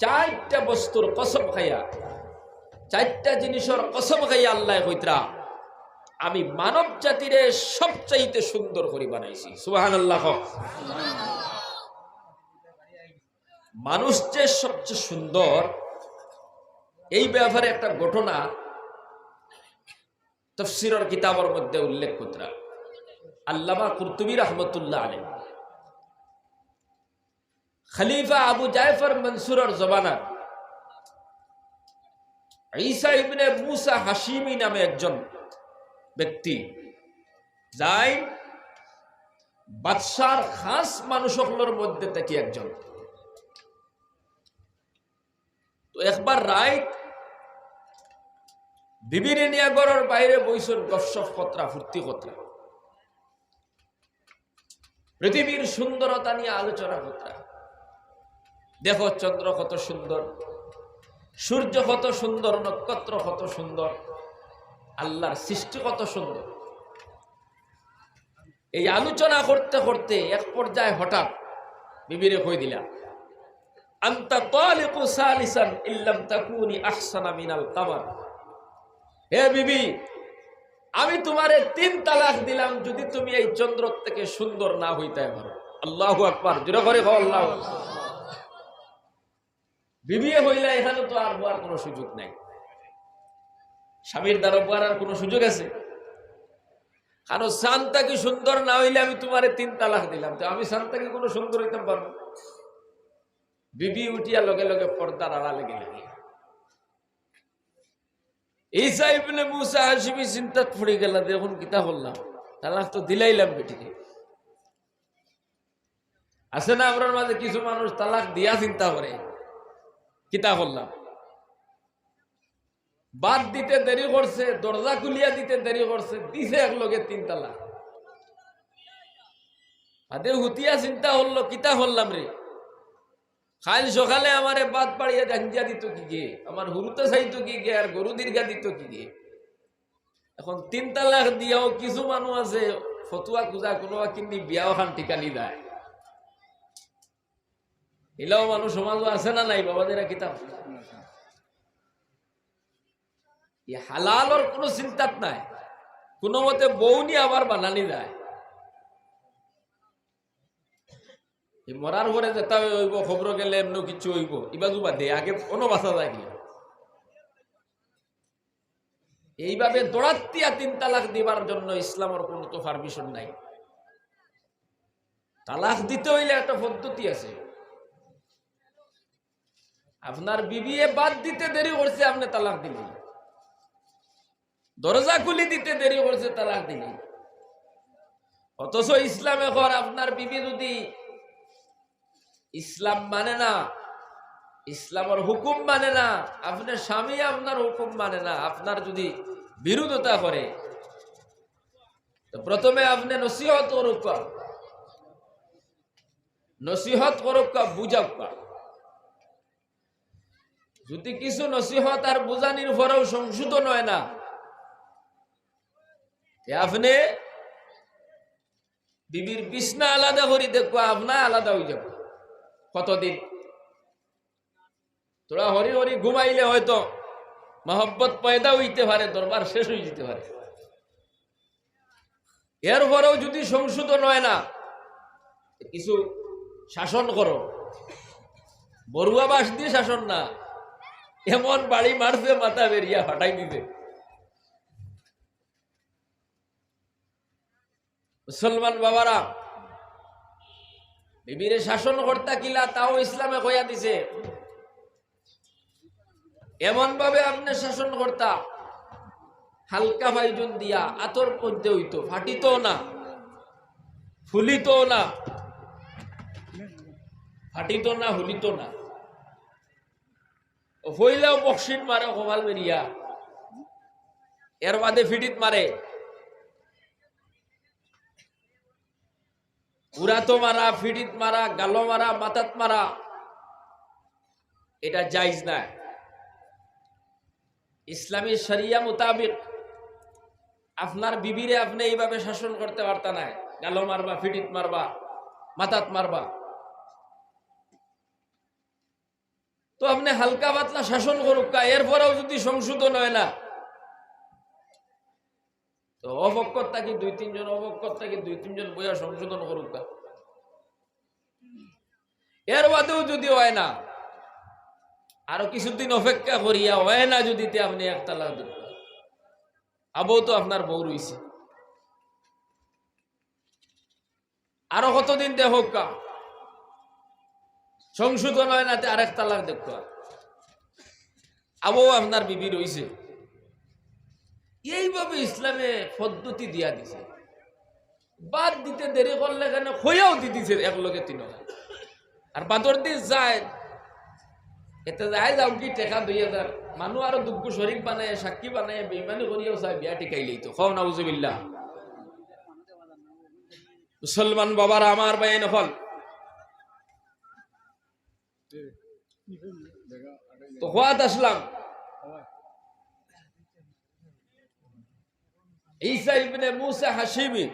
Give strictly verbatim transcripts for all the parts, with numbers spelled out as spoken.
চাইরটা বস্তুর কসম খাইয়া, চাইরটা জিনিসর কসম খাইয়া আল্লায় কইতরা, "আমি মানব জাতিরে সবচাইতে সুন্দর করি বানাইছি।" সুবহানাল্লাহ কও। মানুষ যে সবচেয়ে সুন্দর, এই ব্যাপারে একটা ঘটনা তফসিরর কিতাবর মধ্যে উল্লেখ করতরা আল্লামা কুরতুবী রহমতুল্লাহ আলাইহি। খলিফা আবু জাফর মনসুরর জমানার ঈসা ইবনে মুসা হাশিমি নামে একজন ব্যক্তি, যাই বাদশার খাস মানুষ অকলর মধ্যে থাকি একজন। তো একবার রাইত বিবিরে নিয়া ঘরর বাইরে বইছইন, গফসফ করতরা, ফুর্তি করতরা, পৃথিবীর সুন্দরতা নিয়া আলোচনা করতরা। দেখো চন্দ্র কত সুন্দর, সূর্য কত সুন্দর, নক্ষত্র কত সুন্দর, আল্লাহর সৃষ্টি কত সুন্দর। এই আলোচনা করতে করতে এক পর্যায়ে হঠাৎ বিবিরে কই দিলা, "আনতা তালিকু সালিসান ইল্লাম তাকুনি আহসানা মিনাল কামার।" হে বিবি, আমি তুমারে তিন তালাক দিলাম, যদি তুমি এই চন্দ্র থেকে সুন্দর না হইতায় পারো। আল্লাহু আকবার, জোরে করি কও আল্লাহু আকবার। বিবিয়ে কইলা, "এখানো তো আর বওয়ার কোনো সুযোগ নাই, স্বামীর দ্বারা বওয়ার আর কোনো সুযোগ আছে? কারণ চান থাকি সুন্দর না হইলে আমি তুমারে তিন তালাক দিলাম, তো আমি চান থাকি কোনো সুন্দর হইতাম পারবো?" বিবি উঠিয়া লগে লগে পর্দার আড়ালে গেলা। ঈসা ইবনে মুসা হাশিমি চিন্তাত পড়ি গেলা যে, "এখন কিতা করলাম? তালাক তো দিলাইলাম বেটিরে।" আছে না আমরার মাঝে কিছু মানুষ তালাক দিয়া চিন্তা করে, "কিতা করলাম?" বাদ দিতে দেরি করছে, দরজা খুলিয়া দিতে দেরি করছে, দিছে এক লগে তিন তালাক। বাদে হুতিয়া চিন্তা করলো, "কিতা করলাম রে? কাইল সকালে আমারে বাদ পাড়িয়া জাঞ্জিয়া দিত কি গে, আমার হুরুতা চাইতো কি গে, আর গরু দীর্ঘা দিত কি গে?" এখন তিন তালাক দিয়াও কিছু মানুষ আছে, ফতুয়া খুজা কোনো কিন্নি বিয়াও খান ঠিকানি দেয়। ইলাও মানুষ সমাজও আছে না নাই, বাবা, যারা কিতাব, এই হালালর কোনো চিন্তাত নাই, কোনো মতে বউ নিয়া আবার বানানি যায়। এই মরার পরে যেটা অইবো, খবরো গেলে এমন কিছু অইবো, ইবা জুবা দে, আগে কোনো বাঁচা যায় কি? এইভাবে দৌড়াত্তিয়া তিন তালাক দিবার জন্য ইসলামর কোনো তো পারমিশন নাই। তালাক দিতে হইলে একটা পদ্ধতি আছে। আপনার বিবিয়ে বাদ দিতে দেরি করছে, আপনে তালাক দিলেন। দরজা খুলি দিতে দেরি করছে, তালাক দিলেন। অথচ ইসলামে কর, আপনার বিবি যদি ইসলাম মানে না, ইসলামর হুকুম মানে না, আপনার স্বামী আপনার হুকুম মানে না, আপনার যদি বিরোধিতা করে, তো প্রথমে আপনে নসিহত করউক্কা, নসিহত করউক্কা, বুঝাউক্কা। যদি কিছু নসিহত আর বুঝানির পরেও সংশোধন হয় না, তে আপনে বিবির বিছনা আলাদা করি দেখবা, আপনা আলাদা অই যাবো। কতদিন? থুড়া হরি হরি ঘুমাইলে হয়তো মহব্বত পয়দা অইতে পারে, দরবার শেষ অই যাইতে পারে। এরপরেও যদি সংশোধন হয় না, কিছু শাসন করো, বড়ুয়া বাঁশ দি শাসন না, এমন বাড়ি মারছে মাথা বেরিয়া ফাটাই দিবে। মুসলমান বাবারা, বিবিরে শাসন করতা কিলা, তাও ইসলামে কইয়া দিছে। এমন ভাবে আপনে শাসন করতা, হালকা ফাইজুন দিয়া, আতর মধ্যে অইতো, ফাটিতো না, ফুলিতো না, ফাটিতো না, ফুলিতো না। ও পয়লাও বক্সিন মারে কপাল বেরিয়া, এর বাদে ফিটিত মারে। উড়াতো মারা, ফিটিত মারা, গালো মারা, মাথাত মারা, এটা জায়েজ নায়। ইসলামী শরিয়া মোতাবেক আপনার বিবিরে আপনে এইভাবে শাসন করতে পারতা নায়, গালো মারবা, ফিটিত মারবা, মাথাত মারবা। আপনে হালকা পাতলা শাসন করউক্কা, এরপরেও যুদি সংশোধন অয় না, তো অপক্ষর থাকি দুই তিনজন, অপক্ষর থাকি দুই তিনজন বইয়া সংশোধন করউক্কা। এর বাদেও যুদি অয় না, আরো কিছুদিন অপেক্ষা করিয়া অয় না যুদি, তে আপনে এক তালাক দেউক্কা। আবও তো আপনার বউ রইছে, আরো কতদিন দেখউক্কা, সংশোধন অয় না, তে আরেক তালাক দেউক্কা, আবও আপনার বিবি রইছে। এইভাবে ইসলামে পদ্ধতি দিয়া দিছে। বাদ দিতে দেরি করলে কেনে, কইয়াও দি দিছে একলগে তিন। আর বাদর দিন যায়, এতে যায় যাও কি টেকা দুই হাজার, মানু আরো দুগ্গু শরিক বানায়, সাক্ষী বানায়, বেইমানি করিয়াও চায় বিয়া টিকাইলেই তো। কও নাউজুবিল্লাহ। মুসলমান বাবারা আমার, ভাই নকল, তো কওয়াত আছলাম, ঈসা ইবনে মুসা হাশিমি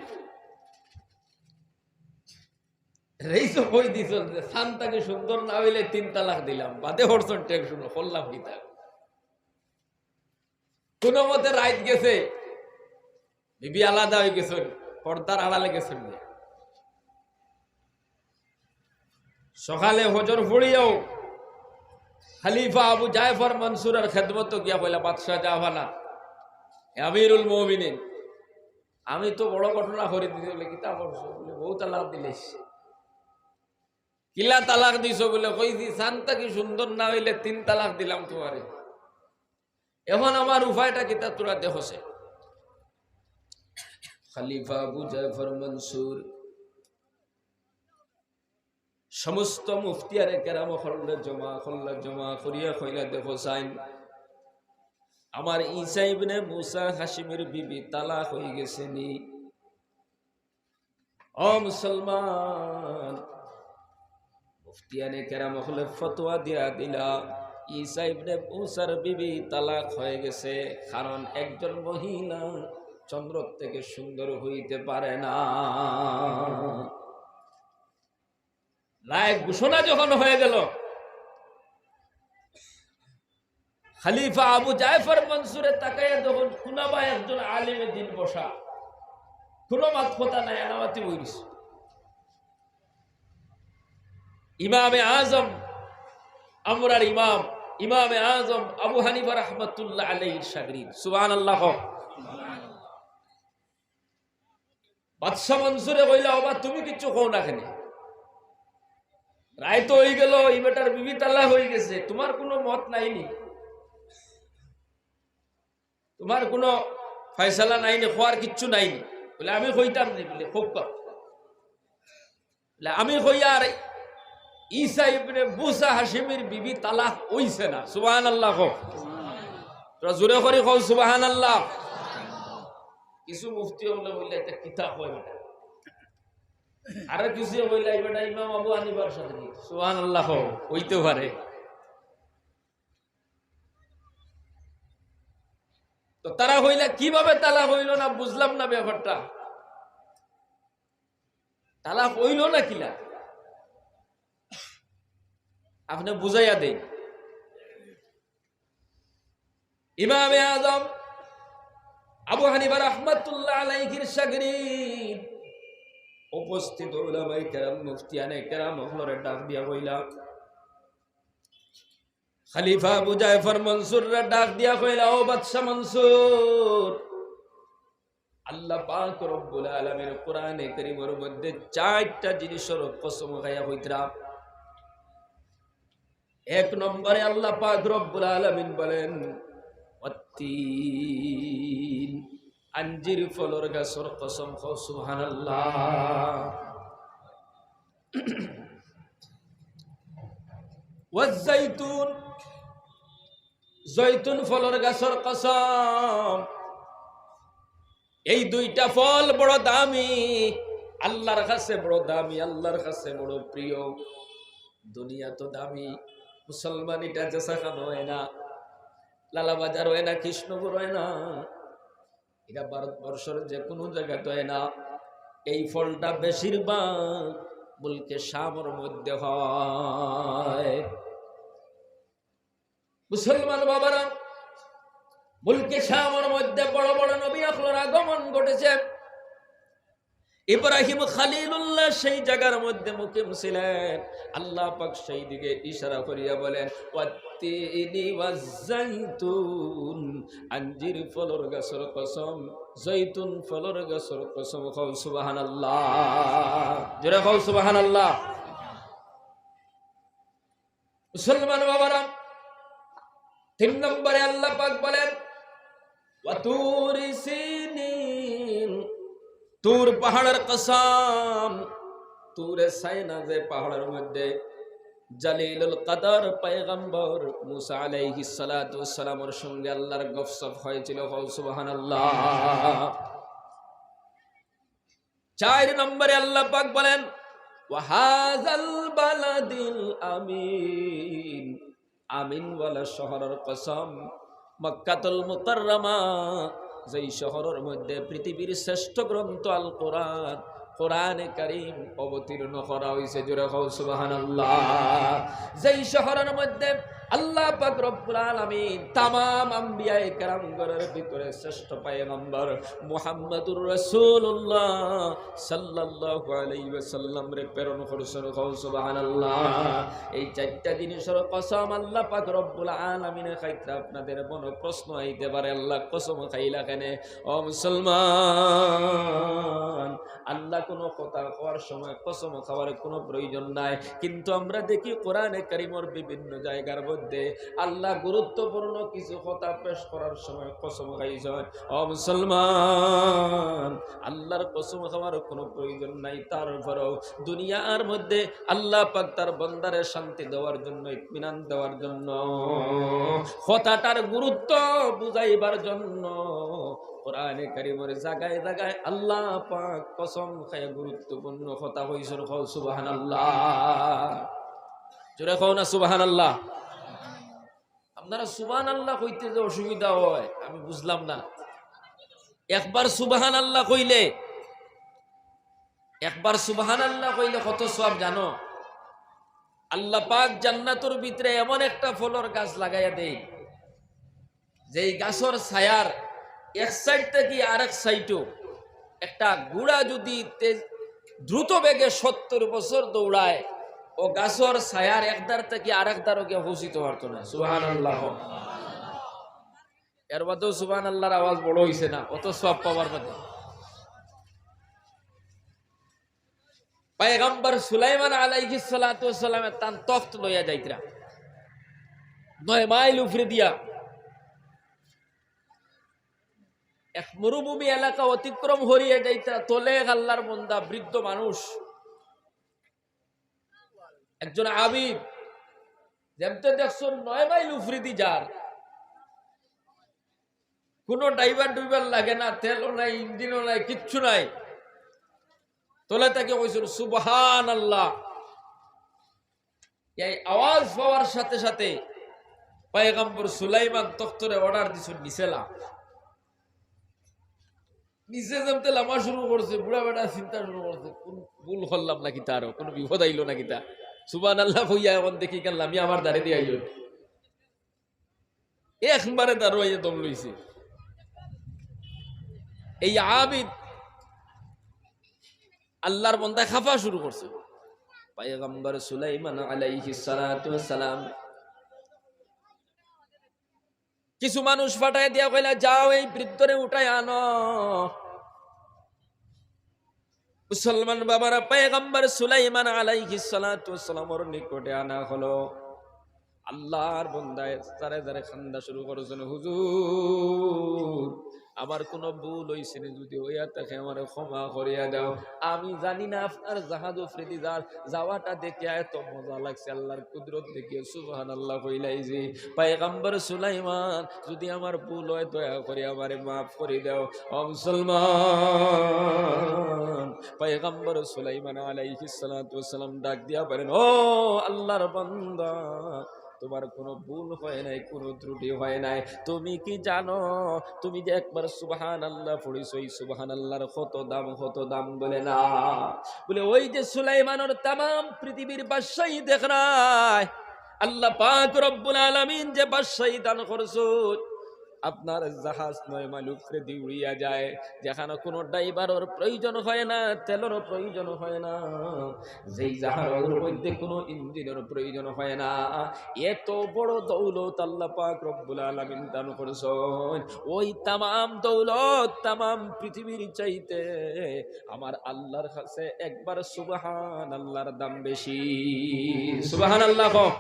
রইছে, কই দিছইন যে চান থাকি সুন্দর না অইলে তিন তালাক দিলাম, বাদে হরছইন টেনশন, করলাম কিতা। কুনুমতে রাইত গেছে, বিবি আলাদা অইগেছইন, পর্দার আড়ালে গেছইন। সকালে ফজর পড়িয়াও খলিফা আবু জাফর মনসুরর খেদমতো গিয়া কইলা, "বাদশা জাফানা, হে আমিরুল মুমিনিন, আমি তো বড় ঘটনা করি দিছি।" বলে, "কিতা করছো?" বলে, "বউ তালাক দিলাইছি।" "কিলা তালাক দিছো?" বলে, "কইছি, চান থাকি সুন্দর না অইলে তিন তালাক দিলাম তুমারে। এখন আমার উপায়টা কিতা, তোরা দেখো সে।" খলিফা আবু জাফর মনসুর সমস্ত মুফতিয়ানে কেরাম অকলরে জমা করলা, জমা করিয়া কইলা, "দেখো চাইন, আমার ঈসা ইবনে মুসা হাশিমির বিবি তালাক অইগেছে নি?" ও মুসলমান, মুফতিয়ানে কেরাম অকলে ফতোয়া দিয়া দিলা, ঈসা ইবনে মুসার বিবি তালাক অইগেছে, কারণ একজন মহিলা চন্দ্র থাকি সুন্দর অইতে পারে না। রায় ঘোষণা যখন অইগেল, খলিফা আবু জাফর মনসুরে তাকাইয়া যখন কুনাবায় একজন আলিমে দ্বীন বসা, কুনু মাত-কথা নাই, আনামাতি বই রইছে। ইমামে আজম, আমরার ইমাম, ইমামে আজম আবু হানিফা রহমতুল্লাহ আলাইহির শাগরিদ। সুবহানাল্লাহ। বাদশা মনসুরে কইলা, "ওবা, তুমি কিচ্ছু কও না কেনে? রাইত অইগেল, ই বেটার বিবি তালাক অইগেছে, তুমার কুনু মত নাই নি? তুমার কুনু ফয়সালা নাই নি? কওয়ার কিচ্ছু নাই নি?" বলে, "আমি কইতাম নি?" বলে, "কউক্কা।" বলে, "আমি কইয়ার ঈসা ইবনে মুসা হাশিমির বিবি তালাক অইছে না।" সুবহানাল্লাহ কও। তোরা জোরে করি কও, "সুবহানাল্লাহ।" কিছু মুফতি অকলে কইলা, "ইতা কিতা কয় বেটা?" আরো কিছু কইলা, "ই বেটা ইমাম আবু হানিফার শাগরিদ।" সুবহানাল্লাহ কও, অইতে পারে। তো তারা কইলা, "কিভাবে তালাক অইল না, বুঝলাম না ব্যাপারটা। তালাক অইল না কিলা? আপনে বুঝাইয়া দেইন।" ইমামে আজম আবু হানিফা রহমতুল্লাহ আলাইহির শাগরিদ, উপস্থিত উলামায়ে কেরাম, মুফতিয়ানে কেরাম অকলরে ডাক দিয়া কইলা, খলিফা আবু জাফর মনসুররে ডাক দিয়া কইলা, "ও বাদশা মনসুর, আল্লাহ পাক রব্বুল আলামিন কোরআনে কারীমর মধ্যে চাইরটা জিনিসর কসম খাইয়া কইতরা। এক নম্বরে আল্লাহ পাক রব্বুল আলামিন বলেন, 'ওয়াত্তিন, আঞ্জির ফলর গাছর কসম।'" কও সুবহানাল্লাহ। "ওয়াজ্জাইতুন, জৈতুন ফলর গাছর কসম।" এই দুইটা ফল বড় দামি, আল্লাহর কাছে বড় দামি, আল্লাহর কাছে বড় প্রিয়। দুনিয়াত দামি, মুসলমান ইটা যেছাখানো অয় না, লালাবাজার অয় না, কৃষ্ণপুর অয় না, ইটা ভারতবর্ষর যে কুনু জাগাত অয় না। এই ফলটা বেশিরভাগ মুলকে শামর মধ্যে হয়। মুসলমান বাবারা, মুলকে শামর মধ্যে বড় বড় নবী অকলর আগমন ঘটেছে। ইব্রাহিম খলিলুল্লাহ সেই জাগার মধ্যে মুকিম ছিলেন। আল্লাহ পাক সেই দিকে ইশারা করিয়া বলেন, "ওয়াত্তিনি ওয়াজ্জাইতুন, আঞ্জির ফলর গাছর কসম, জৈতুন ফলর গাছর কসম।" কও সুবহানাল্লাহ, জোরে কও সুবহানাল্লাহ। মুসলমান বাবারা, তিন নম্বরে আল্লাহ পাক বলেন, "ওয়া তুরি সিনিন", তুর পাহাড়র কসম, তুরে সাইনা যে পাহাড়র মধ্যে জলিলুল কদর পয়গম্বর মুসা আলাইহিস সালাতু ওয়াস সালামর সঙ্গে আল্লাহর গফসফ হয়েছিল। কও সুবহানাল্লাহ। চার নম্বরে আল্লাহ পাক বলেন, "ওয়া হাযাল বালাদিল আমিন", আমিনওয়ালা শহরর কসম, মক্কাতুল মুকাররমা, যেই শহরর মধ্যে পৃথিবীর শ্রেষ্ঠ গ্রন্থ আল কোরআন, কোরআনে কারীম অবতীর্ণ করা হইছে। জোরে কও সুবহানাল্লাহ। যেই শহরর মধ্যে আল্লাহ পাক রব্বুল আলামিন তামাম আম্বিয়ায়ে কেরামগণর ভিতরে শ্রেষ্ঠ পয়গম্বর মুহাম্মাদুর রাসূলুল্লাহ সাল্লাল্লাহু আলাইহি ওয়াসাল্লামরে প্রেরণ করছেন। কও সুবহানাল্লাহ। এই চারটা জিনিসর কসম আল্লাহ পাক রব্বুল আলামিনে খাইতরা। আপনাদের মনো প্রশ্ন আইতে পারে, "আল্লাহ কসম খাইলা কেনে?" ও মুসলমান, আল্লাহ কোনো কথা কওয়ার সময় কসম খাওয়ার কোনো প্রয়োজন নাই, কিন্তু আমরা দেখি কোরআনে কারীমর বিভিন্ন জায়গার মধ্যে আল্লাহ গুরুত্বপূর্ণ কিছু কথা পেশ করার সময় কসম খাইছইন। ও মুসলমান, আল্লাহর কসম খাওয়ার কোনো প্রয়োজন নাই, তারপরেও দুনিয়ার মধ্যে আল্লাহ পাক তার বন্দারে শান্তি দেওয়ার জন্য, ইতমিনান দেওয়ার জন্য, কথাটার গুরুত্ব বুঝাইবার জন্য কোরআনে কারীমর জাগায় জাগায় আল্লাহ পাক কসম খাইয়া গুরুত্বপূর্ণ কথা কইছইন। কও সুবহানাল্লাহ। জোরে কও না সুবহানাল্লাহ। আপনারা সুবহানাল্লাহ কইতে যে অসুবিধা হয়, আমি বুঝলাম না। একবার সুবহানাল্লাহ কইলে, একবার সুবহানাল্লাহ কইলে কত সওয়াব জানো? আল্লাহ পাক জান্নাতর ভিতরে এমন একটা ফলর গাছ লাগাইয়া দেয়, যেই গাছর ছায়ার এক সাইড থাকি আরেক সাইডও একটা ঘোড়া যদি তেজ, দ্রুত বেগে সত্তর বছর দৌড়ায়, ও গাছর ছায়ার এক ধার থাকি আরেক ধারও গিয়া পৌঁছিতে পারতো না। সুবহানাল্লাহ। এর বাদেও সুবহানাল্লাহর আওয়াজ বড় হইছে না, অত সওয়াব পাওয়ার বাদে। পয়গম্বর সুলাইমান আলাইহিস সালাতু ওয়াস সালামে তান তখ্ত লইয়া যাইতরা, নয় মাইল উপরে দিয়া এক মরুভূমি এলাকা অতিক্রম করিয়া যাইতরা, তলে এক আল্লাহর বন্দা, বৃদ্ধ মানুষ, একজন আবিদ, যেমতে দেখছইন নয় মাইল উপরেদি যার, কোনো ড্রাইভার ডুইভার লাগে না, তেলও নাই, ইঞ্জিনও নাই, কিচ্ছু নাই। তলে থাকি কইছইন, "সুবহানাল্লাহ।" এই আওয়াজ পাওয়ার সাথে সাথে পয়গম্বর সুলাইমান তখ্তরে অর্ডার দিছইন, "নিচে লা।" নিচে যেমতে লামা শুরু করছে, বুড়া বেটা চিন্তা শুরু করছে, "কোন ভুল করলাম না কিতা, আরো কোনো বিপদ আইলো না কিতা?" সুবহানাল্লাহ কইয়া এখন দেখি কেন লামিয়া আমার দাঁড়ে দিয়া আইলো। একবারে দাঁড়াইয়া দম লইছে। এই আবিদ আল্লাহর বন্দায় খাফা শুরু করছে। পয়গম্বর সুলাইমান আলাইহিস সালাতু ওয়াস সালাম কিছু মানুষ পাঠায় দিয়া কইলা, "যাও, এই বৃদ্ধরে উঠায় আনো।" মুসলমান বাবারা, পয়গম্বর সুলাইমান আলাইহিস সালাতু ওয়াস সালামর নিকটে আনা হলো। আল্লাহর বন্দায় জারে জারে কান্দা শুরু করছইন, "হুজুর, আমার কোনো ভুল হইছে নি, যদি হইয়া থাকে আমারে ক্ষমা করিয়া দাও। আমি জানি না আপনার জাহাজ উপরেদি যার যাওয়াটা দেখিয়া এত মজা লাগছে, আল্লাহর কুদরত দেখিয়া সুবহানাল্লাহ কইলাইছি।" পয়গম্বর সুলাইমান, যদি আমার ভুল হয় দয়া করি আমারে মাফ করি দাও। ও মুসলমান, পয়গম্বর সুলাইমান আলাইহিস সালাতু ওয়াস সালাম ডাক দিয়া বলেন, "ও আল্লাহর বান্দা, তোমার কোনো ভুল হয় নাই, কোনো ত্রুটি হয় নাই। তুমি কি জানো, তুমি যে একবার সুবহানাল্লাহ পড়ছো, এই সুবহানাল্লাহর কত দাম, কত দাম?" বলে, "না।" বলে, "ওই যে সুলাইমানর তামাম পৃথিবীর বাদশাহী দেখরায়, আল্লাহ পাক রব্বুল আলামিন যে বাদশাহী দান করছইন, আপনার জাহাজ নয় মাইল উপরেদি উড়িয়া যায়, যেখানো কুনু ড্রাইভারর প্রয়োজন হয় না, তেলর প্রয়োজন হয় না, যেই জাহাজর মধ্যে কুনু ইঞ্জিনর প্রয়োজন হয় না, এত বড় দৌলত আল্লাহ পাক রব্বুল আলামিন দান করছইন। ওই তামাম দৌলত, তামাম পৃথিবীর চাইতে আমার আল্লাহর কাছে একবার সুবহানাল্লাহর দাম বেশি। সুবহানাল্লাহ কও।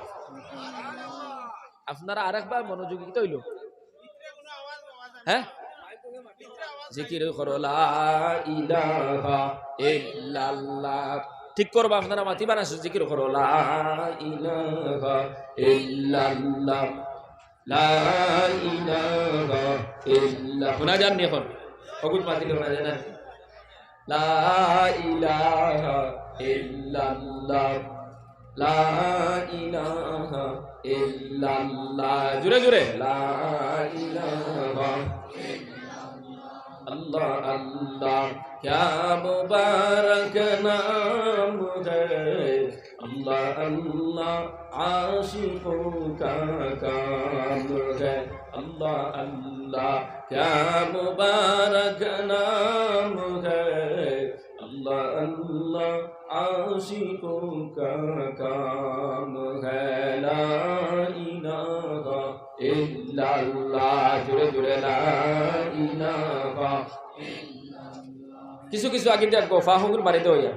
আপনারা আরেকবার মনোযোগী কিতা অইলো? হ্যাঁ, জিকির করো লা ইলাহা ইল্লাল্লাহ। ঠিক করবা, আপনারা মাতিবা না, জিকির করো লা ইলাহা ইল্লাল্লাহ। লা ইলাহা ইল্লা-, হুনা যার নি অখন? অগুত মাতিলে হুনা যায় না। লা ইলাহা ইল্লাল্লাহ, লা ইলাহা ইল্লাল্লাহ। জোরে জোরে। লা ইলাহা ইল্লাল্লাহ। আল্লাহ আল্লাহ, ক্যা মুবারক নাম হ্যায়। اللہ اللہ، عاشقوں کا کام ہے۔ اللہ اللہ، کیا مبارک نام ہے۔ اللہ اللہ، عاشقوں کا کام ہے۔ لا الہ الا اللہ، জোরে জোরে لا الہ۔ কিছু কিছু আগে দিয়ে গফা হগুল মারি দেওয়া।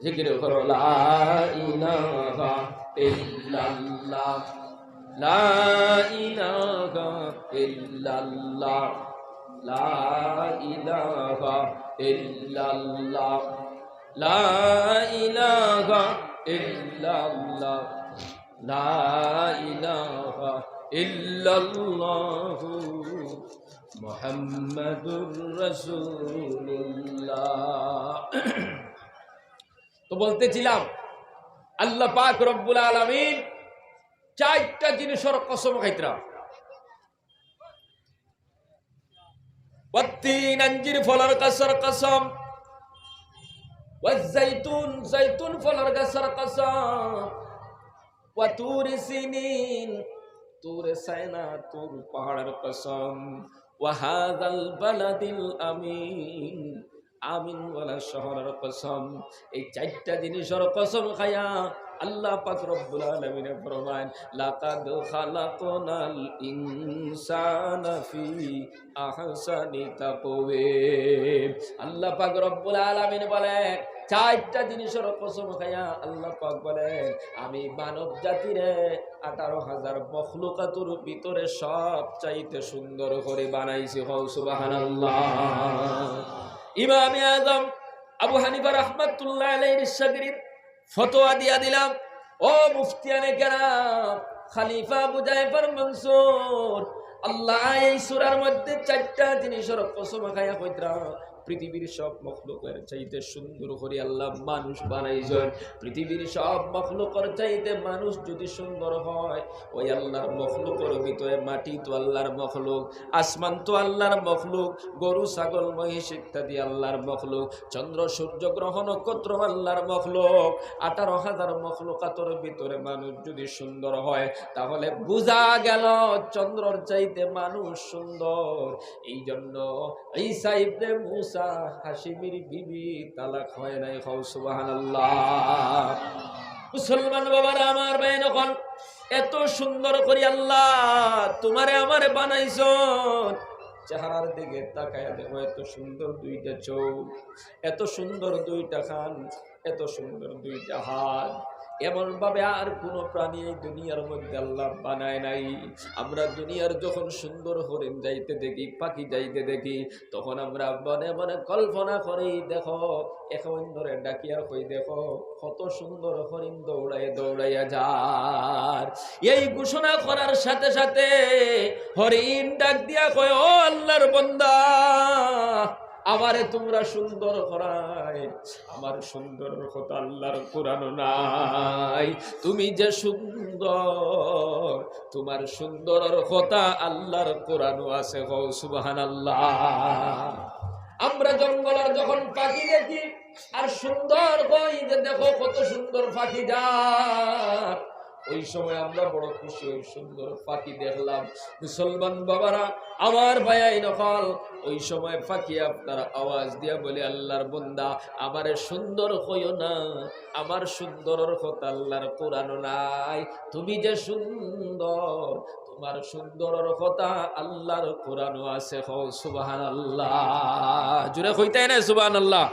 জিকির করো লা ইলাহা ইল্লাল্লাহ, লা ইলাহা ইল্লাল্লাহ, লা ইলাহা ইল্লাল্লাহ, লা ইলাহা ইল্লাল্লাহ, লা ইলাহা ইল্লাল্লাহু মুহাম্মাদুর রাসূলুল্লাহ। তো বলতেছিলাম, আল্লাহ পাক রব্বুল আলামিন চারটা জিনিসর কসম খাইতরা। ওয়াত্তিন, আঞ্জির ফলর গাছর কসম। ওয়াজ্জাইতুন, জাইতুন ফলর গাছর কসম। ওয়া তুরি সিনিন, তুরে সাইনা, তুর পাহাড়র কসম। ওয়া হাযাল বালাদিল আমিন, আমিনওয়ালা শহরর কসম। এই চারটা জিনিসর কসম খাইয়া আল্লাহ পাক রব্বুল আলামিনে ফরমাইন, "লাকাদ খালাকনাল ইনসানা ফি আহসানি তাকওয়িম।" আল্লাহ পাক রব্বুল আলামিন বলে, চারটা জিনিসর কসম খাইয়া আল্লাহ পাক বলে, "আমি মানব জাতিরে আঠারো হাজার মখলুকাতর ভিতরে সব চাইতে সুন্দর করি বানাইছি।" কও সুবহানাল্লাহ। ইমামে আজম আবু হানিফা রহমাতুল্লাহ আলাইহির শাগরিদ ফতোয়া দিয়া দিলা, ও মুফতিয়ানে কেরাম, খলিফা আবু জাফর মনসুর, আল্লায় এই সূরার মধ্যে চারটা জিনিসর কসম খাইয়া কইতরা, পৃথিবীর সব মখলুকর চাইতে সুন্দর করি আল্লায় মানুষ বানাইছইন। পৃথিবীর সব মখলুকর চাইতে মানুষ যদি সুন্দর হয়, ওই আল্লাহর মখলুকর ভিতরে মাটি তো আল্লাহর মখলুক, আসমান তো আল্লাহর মখলুক, গরু, ছাগল, মহিষ ইত্যাদি আল্লাহর মখলুক, চন্দ্র, সূর্য, গ্রহ, নক্ষত্র আল্লাহর মখলুক। আঠারো হাজার মখলুকাতর ভিতরে মানুষ যদি সুন্দর হয়, তাহলে বুঝা গেল চন্দ্রর চাইতে মানুষ সুন্দর। এই জন্য ঈসা ইবনে মুসা হাশিমির বিবি তালাক হয় নাই। কও সুবহানাল্লাহ। মুসলমান বাবারা আমার, ভাই অকল, এত সুন্দর করি আল্লায় তুমারে আমারে বানাইছইন, চেহারার দিকে তাকাইয়া দেখো, এত সুন্দর দুইটা চোখ, এত সুন্দর দুইটা কান, এত সুন্দর দুইটা হাত, এমন ভাবে আর কোনো প্রাণী এই দুনিয়ার মধ্যে আল্লায় বানায় নাই। আমরা দুনিয়ার যখন সুন্দর হরিণ যাইতে দেখি, পাখি যাইতে দেখি, তখন আমরা মনে মনে কল্পনা করি, দেখো, একে অন্যরে ডাকিয়া কই, দেখো, কত সুন্দর হরিণ দৌড়াইয়া দৌড়াইয়া যার। এই ঘোষণা করার সাথে সাথে হরিণ ডাক দিয়া কয়, ও আল্লাহর বান্দা, আমারে তুমরা সুন্দর করায়, আমার সুন্দরর কথা আল্লাহর কোরআনো নাই। তুমি যে সুন্দর, তুমার সুন্দরর কথা আল্লাহর কোরআনো আছে। কও সুবহানাল্লাহ। আমরা জঙ্গলর যখন পাখি দেখি, আর সুন্দর কই যে দেখো কত সুন্দর পাখি যার। ওই সময় আমরা বড় খুশি, ওই সুন্দর পাখি দেখলাম। মুসলমান বাবারা, আমার ভাইয়াইন অকল, ওই সময় পাখি আপনার আওয়াজ দিয়া বলে, "আল্লাহর বন্দা, আমারে সুন্দর কইও না, আমার সুন্দরর কথা আল্লাহর কোরআনো নাই। তুমি যে সুন্দর, তোমার সুন্দরর কথা আল্লাহর কোরআনো আছে।" কও সুবহানাল্লাহ। জোরে কইতায় না সুবহানাল্লাহ?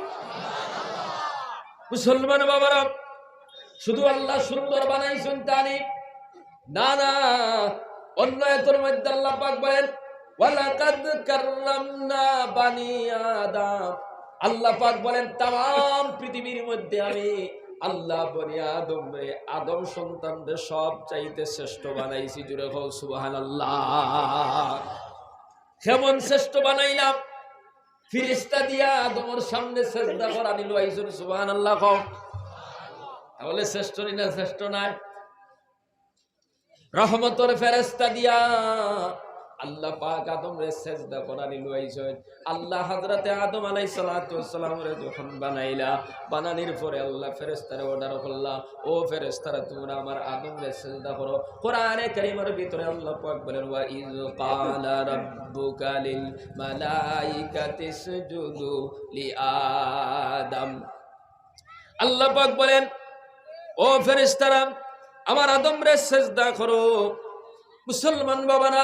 মুসলমান বাবারা, শুধু আল্লাহ সুন্দর বানাইছইন তা নি? না, না। অন্য আয়াতর মধ্যে আল্লাহ পাক বলেন, "ওয়ালাকাদ কাররামনা বানি আদম।" আল্লাহ পাক বলেন, "তামাম পৃথিবীর মধ্যে আমি আল্লাহ বনি আদমরে, আদম সন্তানরে সব চাইতে শ্রেষ্ঠ বানাইছি।" জোরে কও সুবহানাল্লাহ। কেমন শ্রেষ্ঠ বানাইলাম? ফিরিস্তা দিয়া আদমর সামনে সেজদা করানি লইছইন। সুবহানাল্লাহ কও। তাহলে শ্রেষ্ঠ নি না, শ্রেষ্ঠ নায়? রহমতর ফেরেশতা দিয়া আল্লাহ পাক আদমরে সেজদা করানি লইছইন। আল্লাহ হযরতে আদম আলাইহিস সালাতু ওয়াস সালামরে যখন বানাইলা, বানানির পরে আল্লাহ ফেরেশতারে অর্ডার করলা, "ও ফেরেশতারা, তোমরা আমার আদমরে সেজদা করো।" কোরআনে কারীমের ভিতরে আল্লাহ পাক বলেন, "ওয়া ইয ক্বালা রাব্বুকা লিল মালাইকাতি ইসজুদু লি আদম।" আল্লাহ পাক বলেন, "ও ফেরেশতারা, আমার আদমরে সেজদা করো।" মুসলমান বাবারা,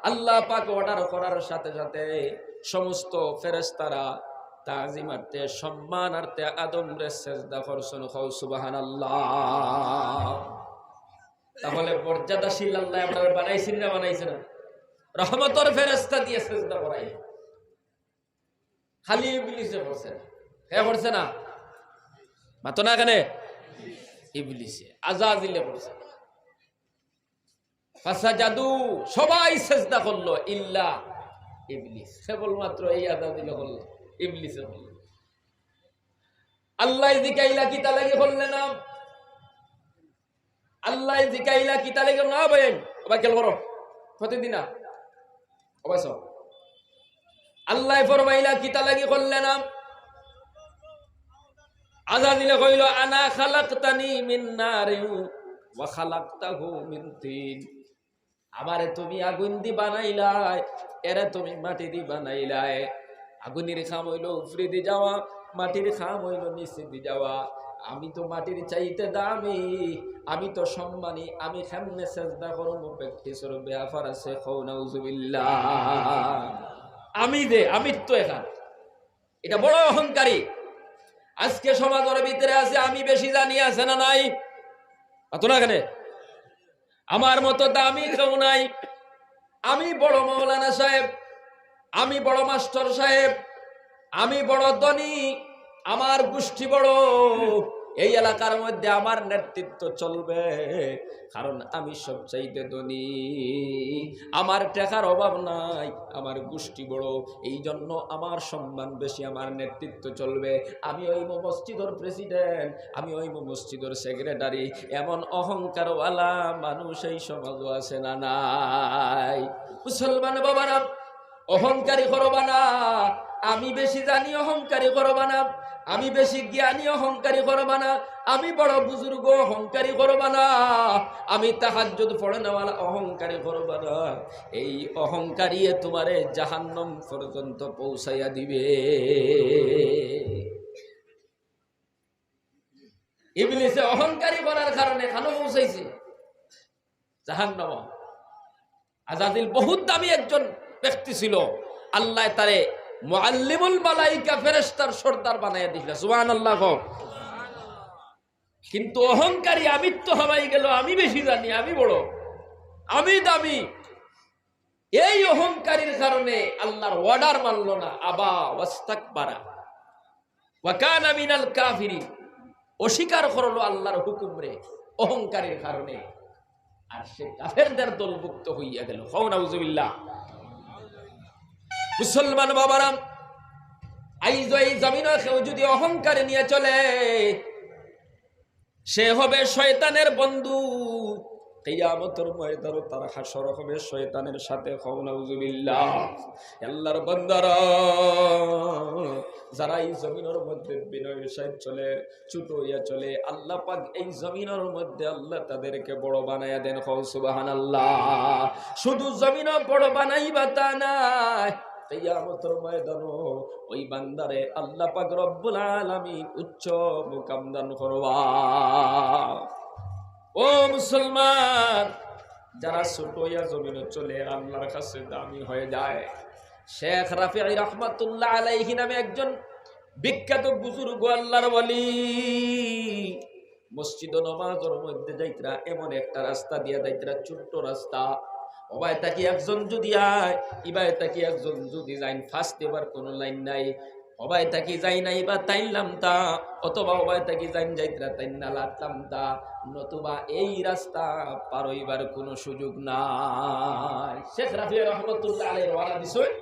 আল্লাহ পাক অর্ডার করার সাথে সাথে সমস্ত ফেরেশতারা তাজিমার্থে, সম্মানার্থে আদমরে সেজদা করছইন। কও সুবহানাল্লাহ। তাহলে মর্যাদাশীল আল্লাহ আপনারে বানাইছইন না বানাইছইন না? রহমতর ফেরেশতা দিয়া সেজদা করাই। খালি ইবলিসে করছে না। কে করছে না? মাতো না কেনে? ইবলিসে, আজাজিলে করছে না। ফাসাজাদু, সবাই সেজদা করলো, ইল্লা ইবলিস, কেবলমাত্র এই আজাজিলে করলো, ইবলিসে করলো। আল্লাহ জিকাইলা কিতা লাগি করলে না? আল্লাহ জিকাইলা কিতা লাগি না বইন? ওবা খেয়াল করো, প্রতিদিন না। ওবা সব। আল্লাহ ফরমাইলা কিতা লাগি করলে না? আজাজিলে কইল, "আনা খালাকতানি মিন নারিন ওয়া খালাকতাহু মিন তিন।" আমারে তুমি আগুন দি বানাইলায়, এরে তুমি মাটি দি বানাইলায়। আগুনের কাম অইলো উপরে দি যাওয়া, মাটির কাম অইলো নিচে দি যাওয়া। আমি তো মাটির চাইতে দামি, আমি তো সম্মানী, আমি কেমনে সেজদা করমু? প্র্যাকটিসর ব্যাপার আছে, কও নাউজুবিল্লাহ। আমি যে, আমি তো এখান, এটা বড় অহংকারী। আজকে সমাজর ভিতরে আছে, আমি বেশি জানি, আছে না নাই? মাতো না কেনে? আমার মতো দামি কেউ নাই। আমি বড় মৌলানা সাহেব, আমি বড় মাস্টার সাহেব, আমি বড় ধনী, আমার গোষ্ঠী বড়, এই এলাকার মধ্যে আমার নেতৃত্ব চলবে, কারণ আমি সবচাইতে ধনী, আমার টেকার অভাব নাই, আমার গোষ্ঠী বড়, এই জন্য আমার সম্মান বেশি, আমার নেতৃত্ব চলবে। আমি অইমু মসজিদর প্রেসিডেন্ট, আমি অইমু মসজিদর সেক্রেটারি। এমন অহংকারওয়ালা মানুষ এই সমাজও আছে না নাই? মুসলমান বাবারা, অহংকারী করবা না। আমি বেশি জানি, অহংকারী করবা না। আমি বেশি জ্ঞানী, অহংকারী করবা না। আমি বড় বুজুর্গ, অহংকারী করবা না। আমি তাহাজ্জুদ পড়নেওয়ালা, অহংকারী করবা না। এই অহংকারিয়ে তোমারে জাহান্নাম পর্যন্ত পৌঁছাইয়া দিবে। ইবলিসে অহংকারী করার কারণে কানো পৌঁছাইছে? জাহান্নাম। আজাজিল বহুত দামি একজন ব্যক্তি ছিল, আল্লাহ তারে মুআল্লিমুল মালাইকা, ফেরেশতার সর্দার বানাইয়া দিছিল। সুবহানাল্লাহ কও। কিন্তু অহংকারী আমিত্ব হামাই গেল, আমি বেশি জানি, আমি বড়, আমি দামি। এই অহংকারীর কারণে আল্লাহর অর্ডার মানল না। আবা ওয়াস্তাকবারা ওয়া কানা মিনাল কাফিরিন, অস্বীকার করলো আল্লাহর হুকুমরে অহংকারীর কারণে, আর সে কাফেরদের দলভুক্ত হইয়া গেল। কও নাউজুবিল্লাহ। মুসলমান বাবারা, আইজ এই জমিনো কেউ যদি অহংকার নিয়ে চলে, সে হবে শয়তানের বন্ধু। কিয়ামতর ময়দানো তার হাশর হবে শয়তানের সাথে। কও নাউজুবিল্লাহ। আল্লাহর বান্দারা, যারা এই জমিনর মধ্যে বিনয়ের সাথে চলে, ছোট হইয়া চলে, আল্লাহ পাক এই জমিনর মধ্যে আল্লাহ তাদেরকে বড় বানাইয়া দেন। কও সুবহানাল্লাহ। শুধু জমিনও বড় বানাইবা তা নায়, কিয়ামতর ময়দানো ওই বান্দারে আল্লাহ পাক রব্বুল আলামিন উচ্চ মুকাম দান করবা। ও মুসলমান, যারা ছোট হইয়া জমিনে চলে, আল্লাহর কাছে দামি হয়ে যায়। শেখ রাফিঈ রহমাতুল্লাহ আলাইহি নামে একজন বিখ্যাত বুজুর্গ আল্লাহর ওলি, মসজিদো নমাজর মধ্যে যাইতরা, এমন একটা রাস্তা দিয়া যাইতরা, ছোট্ট রাস্তা। ওবায় থাকি একজন যদি আয়, ইবায় থাকি একজন যদি যাইন, ফার্স্ট এবার কোনো লাইন নাই। ওবায় থাকি যাইন, ইবা তাইন লামতা, অথবা ওবায় থাকি যাইন যাইতরা, তাইন না লাতলামতা, নতুবা এই রাস্তা পার হইবার কোনো সুযোগ নাই। শেখ রাফিয়া রহমতুল্লাহ আলাইহি রওয়ানা দিছইন।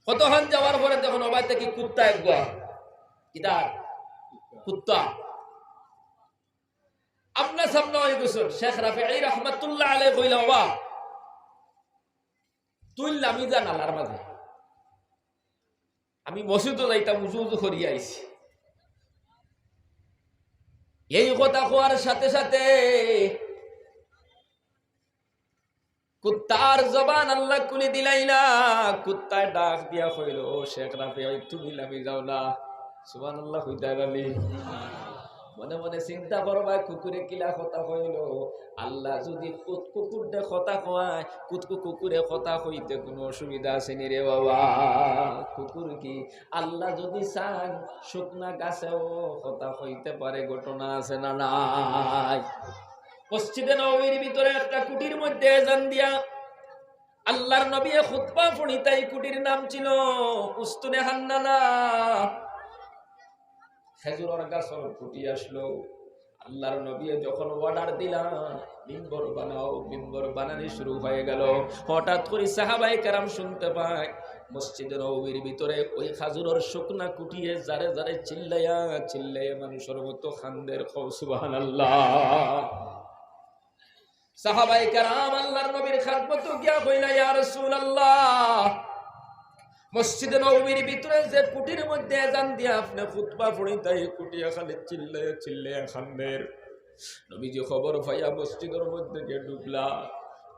কতক্ষণ যাওয়ার পরে দেখইন ওবায় থাকি কুত্তা এগুয়া, ইতার কুত্তা আমনা সামনা হয়ে গেছইন। শেখ রাফিঈ রহমতুল্লাহ আলাইহি কইলা, "ওবা, তুই লামি যা নালার মাঝে, আমি মসজিদো যাইতাম, উজু উজু করিয়া আইছি।" এই কথা কওয়ার সাথে সাথে কুত্তার জবান আল্লাহ খুলি দিলাইলা। কুত্তায় ডাক দিয়া কইল, "ও শেখ রাফিঈ, তুমি লামি যাও না।" সুবহানাল্লাহ কইতা পারলি? মনে মনে চিন্তা করবা, কুকুরে কিলা কথা কইল। আল্লাহ যদি কুত কুকুররে কথা কওয়ায়, কুত কু- কুকুরে কথা কইতে কোনো অসুবিধা আছে নি রে বাবা? কুকুর কি আল্লাহ যদি চান, শুকনা গাছেও কথা কইতে পারে, ঘটনা আছে না নাই? মসজিদে নববীর ভিতরে একটা কুটির মধ্যে আজান দিয়া আল্লাহর নবী খুতবা পড়িতা, এই কুটির নাম ছিল উস্তুনে হান্নানা। খেজুরর গাছর কুটি আসলো। আল্লাহর নবী যখন অর্ডার দিলা, "মিম্বর বানাও", মিম্বর বানানি শুরু হয়ে গেল। হঠাৎ করে সাহাবায়ে কেরাম শুনতে পায়, মসজিদে নববীর ভিতরে ওই খাজুরর শুকনা কুটিয়ে জারে জারে চিল্লাইয়া চিল্লাইয়া মানুষর মতো কান্দের। কও সুবহানাল্লাহ। সাহাবায়ে কেরাম আল্লাহর নবীর খেদমতো গিয়া কইলা, "ইয়া রাসূলুল্লাহ, মসজিদে নববীর ভিতরে যে কুটির মধ্যে আজান দিয়া আপনে খুতবা পড়িতা, এই কুটিয়ে খালি চিল্লাইয়া চিল্লাইয়া কান্দের।" নবীজি খবর পাইয়া মসজিদর মধ্যে গিয়া ঢুকলা,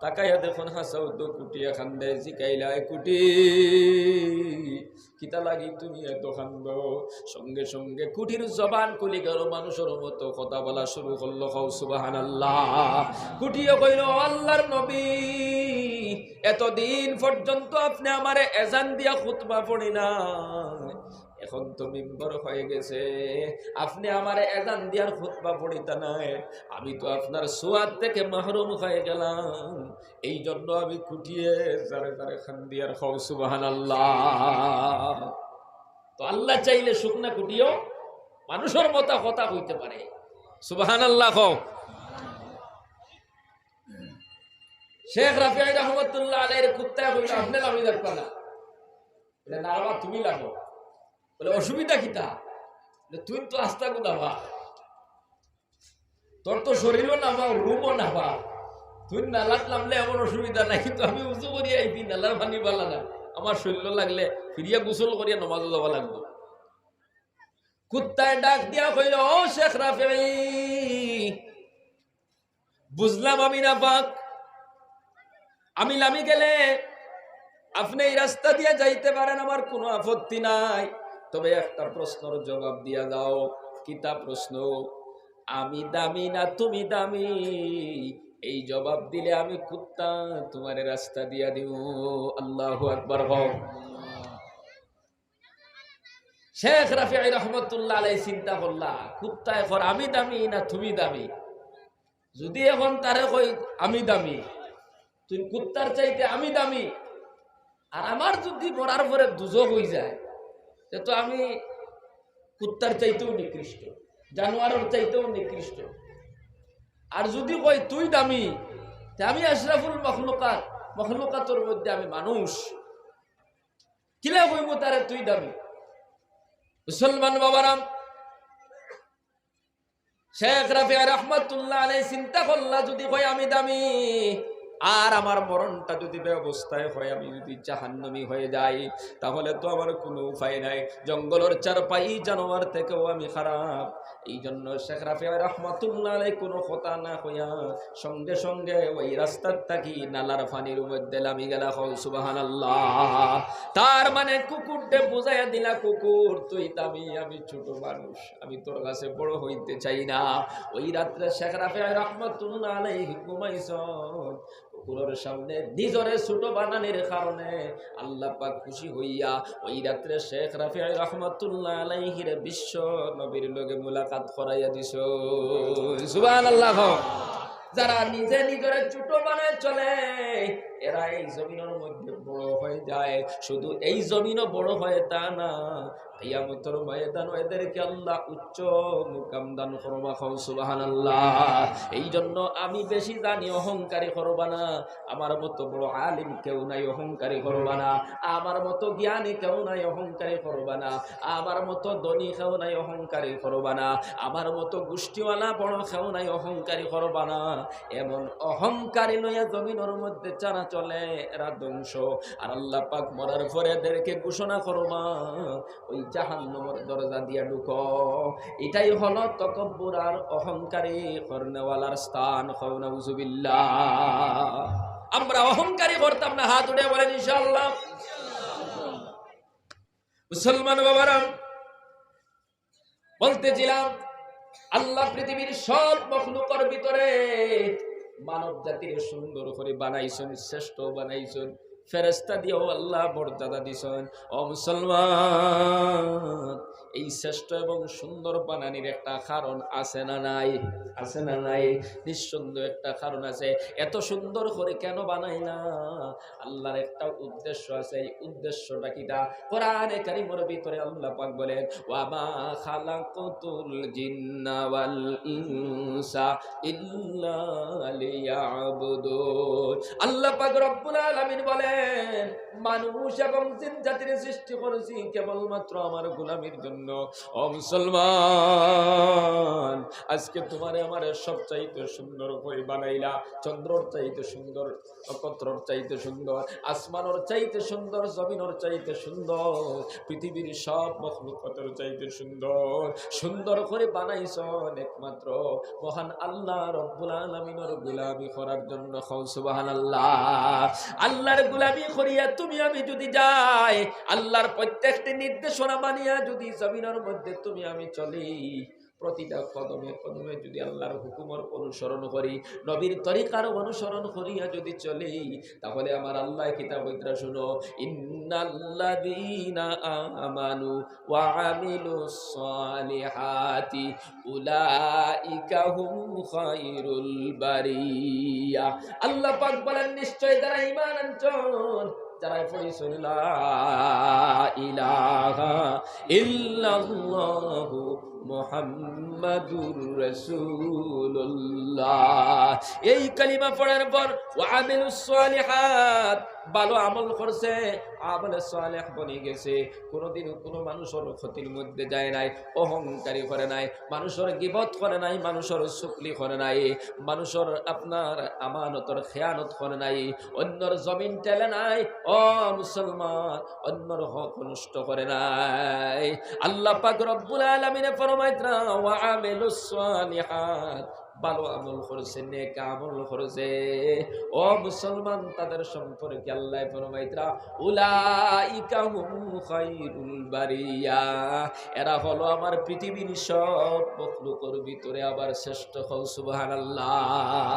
তাকাইয়া দেখইন হাছাউ তো কুটিয়ে কান্দে। জিকাইলা, "এ কুটি, কিতা লাগি তুমি এত কান্দো?" সঙ্গে সঙ্গে কুটির জবান খুলি গেল, মানুষর মতো কথা বলা শুরু করলো। কও সুবহানাল্লাহ। কুটিয়ে কইল, "ও আল্লাহর নবী, এতদিন পর্যন্ত আপনে আমারে এজান দিয়া খুতবা পড়াইলা, এখন তো মিম্বর হয়ে গেছে, আপনে আমারে এজান দিয়ার খুতবা পড়াইতা নায়, আমি তো আপনার সোয়াব থেকে মাহরুম হয়ে গেলাম, এই জন্য আমি কুটিয়ে জারে জারে কান্দিয়ার।" কও সুবহানাল্লাহ। তো আল্লাহ চাইলে শুকনা কুটিও মানুষর মতো কথা কইতে পারে। সুবহানাল্লাহ কও। শেখ রাফিঈ রহমতুল্লাহ আলাইহির কুত্তায় কইল, "আপনে লামি যাইবা না।" বলে, "না বাবা, তুমি লাগো।" বলে, "অসুবিধা কিতা?" বলে, "তুই তো আস্তা গুদা বা, তোর তো শরীরও না বা, রুমও না বা, তুই নালাত লামলে এমন অসুবিধা নাই, কিন্তু আমি উজু করি আইছি, নালার পানি বালা না, আমার শরীর লাগলে ফিরিয়া গোসল করিয়া নমাজও যাওয়া লাগবো।" কুত্তায় ডাক দিয়া কইল, "ও শেখ রাফিঈ, বুঝলাম আমি নাপাক, আমি লামি গেলে আপনে এই রাস্তা দিয়া যাইতে পারেন, আমার কোনো আপত্তি নাই, তবে একটা প্রশ্নর জবাব দিয়া যাও।" "কিতা প্রশ্ন?" "আমি দামি না তুমি দামি? এই জবাব দিলে আমি কুত্তা তুমারে রাস্তা দিয়া দিমু।" আল্লাহু আকবার কও। শেখ রাফিঈ রহমতুল্লাহ আলাইহি চিন্তা করলা, "কুত্তায় কর আমি দামি না তুমি দামি? যদি এখন তারে কই আমি দামি, তুই কুত্তার চাইতে আমি দামি, আর আমার যদি মরার পরে দুজখ হই যায়, তে তো আমি কুত্তার চাইতেও নিকৃষ্ট, জানোয়ারের চাইতেও নিকৃষ্ট। আর যদি কই তুই দামি, তে আমি আশরাফুল মখলুকাত, মখলুকাতর মধ্যে আমি মানুষ।" কিলা কইমু তারে তুই দামি? মুসলমান বাবারাম, শেখ রাফি রহমতুল্লাহ আলাইহি চিন্তা করলা, যদি কয় আমি দামি, আর আমার মরণটা যদি বে অবস্থায় হয়, আমি যদি জাহান্নামী হয়ে যাই, তাহলে তো আমার কোনো উপায় নাই। জঙ্গলের চারপাই জানোয়ার থেকেও আমি খারাপ। এই জন্য শেখ রাফি রহমতুল্লাহ আলাইহি কোনো কথা না কইয়া সঙ্গে সঙ্গে ওই রাস্তার থাকি নালার পানির মধ্যে লামি গেলা। কও সুবহানাল্লাহ। তার মানে কুকুররে বুঝাইয়া দিলা, কুকুর তুই দামি, আমি ছোট মানুষ, আমি তোর কাছে বড় হইতে চাই না। ওই রাত্রে শেখ রাফি রহমতুল্লাহ আলাইহি ঘুমাইছইন। কুকুরের সামনে নিজরে ছোট বানানির কারণে আল্লাহ পাক খুশি হইয়া ওই রাত্রে শেখ রাফি রহমতুল্লাহ আলাইহিরে বিশ্ব নবীর লগে মুলাকাত করাইয়া দিছইন। সুবহানাল্লাহ। যারা নিজে নিজরে ছোট বানায় চলে, এরা এই জমিনের মধ্যে বড় হয়ে যায়। শুধু এই জমিনও বড় হয় তা না, কিয়ামতের ময়দানও এদেরকে আল্লাহ উচ্চ মুকাম দান করবা। কও সুবহানাল্লাহ। এই জন্য আমি বেশি জানি, অহংকারী করবা না। আমার মতো বড় আলিম কেউ নাই, অহংকারী করবা না। আমার মতো জ্ঞানী কেউ নাই, অহংকারী করবা না। আমার মতো ধনী কেউ নাই, অহংকারী করবা না। আমার মতো গোষ্ঠীওয়ালা বড় কেউ নাই, অহংকারী করবা না। এমন অহংকারী লইয়া জমিনের মধ্যে যারা চলে, এরা ধ্বংস। আর আল্লাহ পাক মরার পরে এদেরকে ঘোষণা করবা, ওই জাহান্নামের দরজা দিয়া ঢুকো। এটাই হলো তকব্বুর আর অহংকারী করনেওয়ালার স্থান। কও নাউজুবিল্লাহ। আমরা অহংকারী করতাম না, হাত উঠে বলেন ইনশাআল্লাহ। মুসলমান বাবারা, বলতেছিলাম, আল্লাহ পৃথিবীর সব মখলুকর ভিতরে মানব জাতিরে সুন্দর করে বানাইছইন, শ্রেষ্ঠ বানাইছইন, ফেরেশতা দিয়াও আল্লাহ মর্যাদা দিছইন। ও মুসলমান, এই শ্রেষ্ঠ এবং সুন্দর বানানির একটা কারণ আছে না নাই? আছে না নাই? নিঃসন্দেহ একটা কারণ আছে। এত সুন্দর করে কেন বানাইলা? আল্লাহর একটা উদ্দেশ্য আছে। এই উদ্দেশ্যটা কিতা? কোরআনে কারীমের ভিতরে আল্লাহ পাক বলেন, "ওয়া মা খালাকতুল জিন্না ওয়াল ইনসা ইল্লা লিয়াবুদুন।" আল্লাহ পাক রব্বুল আলামিন বলেন, "মানুষ এবং জিন জাতির সৃষ্টি করেছি কেবলমাত্র আমার গোলামির জন্য।" ও মুসলমান, আজকে তোমারে আমারে সবচাইতে সুন্দর করে বানাইলা, চন্দ্রর চাইতে সুন্দর, নক্ষত্রর চাইতে সুন্দর, আসমানর চাইতে সুন্দর, জমিনর চাইতে সুন্দর, পৃথিবীর সব মখলুকাতর চাইতে সুন্দর। সুন্দর করে বানাইছইন একমাত্র মহান আল্লাহ রব্বুল আলামিনর গোলামি করার জন্য। কও সুবহানাল্লাহ। আল্লাহর গোলামি করিয়া তুমি আমি যদি যাই, আল্লাহর প্রত্যেকটি নির্দেশনা মানিয়া যদি জমিনর মধ্যে তুমি আমি চলি, প্রতিটা কদমে কদমে যদি আল্লাহর হুকুমর অনুসরণ করি, নবীর তরিকার অনুসরণ করিয়া যদি চলি, তাহলে আমার আল্লাহ কিতাব ইতরা শুনো, "ইন্নাল্লাযীনা আমানু ওয়া আমিলুস সালিহাতি উলাইকা হুম খায়রুল বারিয়া।" আল্লাহ পাক বলেন, "নিশ্চয় যারা ঈমান আনছইন, যারা পড়ছইন লা ইলাহা ইল্লাল্লাহু মুহাম্মাদুর রাসূলুল্লাহ।" এই কালিমা পড়ার পর ওয়া আমিলুস সালিহাত, ভালো আমল করছে, আমলে সালেহ বনি গেছে, কোনোদিন কোনো মানুষর ক্ষতির মধ্যে যায় নাই, অহংকারী করে নাই, মানুষর গিবত করে নাই, মানুষর চুগলি করে নাই, মানুষর আপনার আমানতর খেয়ানত করে নাই, অন্যর জমিন টেলে নাই, ও মুসলমান, অন্যর হক নষ্ট করে নাই। আল্লাহ পাক রব্বুল আলামিনে ফরমাইতরা, "ওয়া আমিলুস সালিহাত", ভালো আমল করছে, নেক আমল করছে, ও মুসলমান, তাদের সম্পর্কে আল্লাহ ফরমাইতরা, "উলাইকা হুম খায়রুল বারিয়া", এরা হলো আমার পৃথিবীর সব মখলুকর ভিতরে আবার শ্রেষ্ঠ। কও সুবহানাল্লাহ।